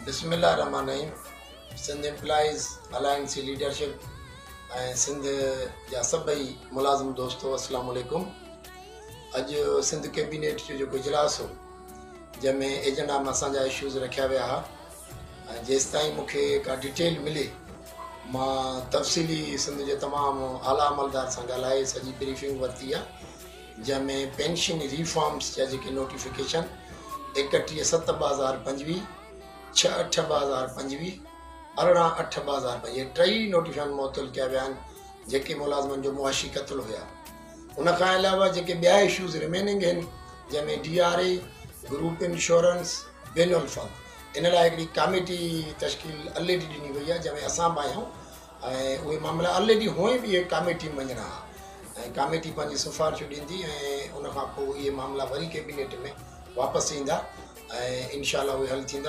بسم الله الرحمٰن الرحيم سنڌ امپلائيز الائنس جي ليڊرشپ ۽ سنڌ جا سڀئي ملازم دوستو السلام عليڪم. اڄ سنڌ ڪيبينيٽ جو جيڪو اجلاس هو جنهن ۾ ايجنڊا ۾ اسان جا اشوز رکيا ويا ها ۽ جيستائين مون کي ڪا ڊيٽيل ملي مان تفصيلي سنڌ جي تمام اعليٰ عملدار سان ڳالهائي سڄي بريفنگ ورتي آهي جنهن ۾ پينشن ريفارمز جا جيڪي نوٽيفڪيشن 31 7 2025، 6 8 2025، 18 8 2025 اهي ٽئي نوٽيفڪيشن معطل ڪيا ويا آهن جيڪي ملازمن جو معاشي قتل هيا. ان کان علاوه جيڪي ٻيا اشوز ريميننگ آهن جنهن ۾ D R A, group insurance, بين الفند ان لاء هڪڙي ڪاميٽي تشڪيل الريڊي ڏني وئي آهي جنهن ۾ اسان به آهيون ۽ اهي معاملا الريڊي هونئن به اهي ڪاميٽي ۾ وڃڻا ها ۽ ڪاميٽي پنهنجي سفارشون ڏيندي ۽ ان کان پوء اهي معاملا وري ڪيبينيٽ ۾ واپس ايندا ۽ انشاء الله اهي حل ٿيندا.